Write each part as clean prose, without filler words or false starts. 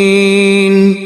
Yaasiin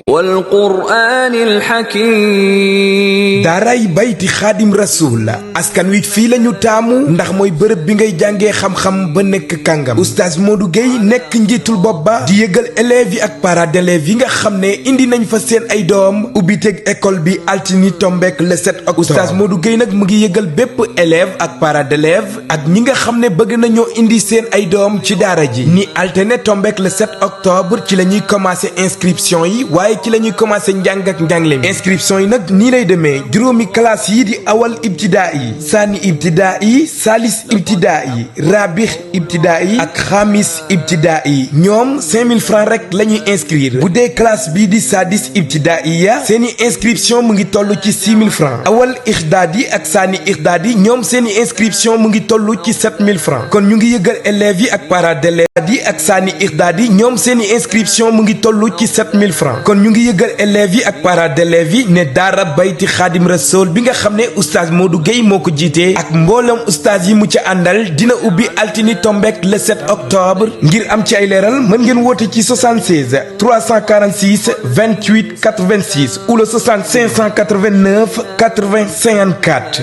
wal qur'aanil hakiim. daaray bayti xaadim Rassoul askan wi fii la ñu taamu ndax mooy bërëb bi ngay jàngee xam-xam ba nekk kàngam oustass Modou Gueye nekk njiitul bopp ba di yëgal élèves yi ak parents d'élèves yi nga xam ne indi nañ fa seen ay doom ubbiteg école bi altini tombeek le 7 octobre oustass Modou Gueye nag mu ngi yëgal bépp élève ak parents d'élèves ak ñi nga xam ne bëgg nañoo indi seen ay doom ci daara ji ni altine tombeek le 7 octobre ci la ñuy commencé inscription yi waaye ci la ñuy commencé njàng ak njàngale mi inscription yi nag nii lay demee juróomi classe yi di awal ibtidaa yi saani ibtidaa yi salis ibtidaa yi rabix ibtidaa yi ak xamis ibtidaa yi ñoom 5000 francs rek la ñuy inscrire bu dee classe bii di sadis ibtidaa yi ya seeni inscription mu ngi toll ci 6000 francs awal ixdaad yi ak saani ixdaad yi ñoom seeni inscription mu ngi toll ci 7000 francs kon ñu ngi yëgal élèves yi ak parents d'élèves yi ak saani ixdaad yi ñoom seeni inscription mu ngi toll ci 7000 francs kon ñu ngi yëgal élèves yi ak parents d'élèves yi ne daara bayti xaadim Rassoul bi nga xam ne oustass Modou Gueye moo ko jiitee ak mbooloom oustass yi mu ca àndal dina ubbi altini tombeek le 7 octobre ngir am ci ay leeral mën ngeen woote ci 76 346 28 86 ou le 65 589 80 54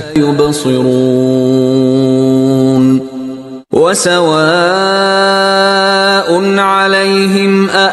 yubsiruun wa sawaa'un alayhim a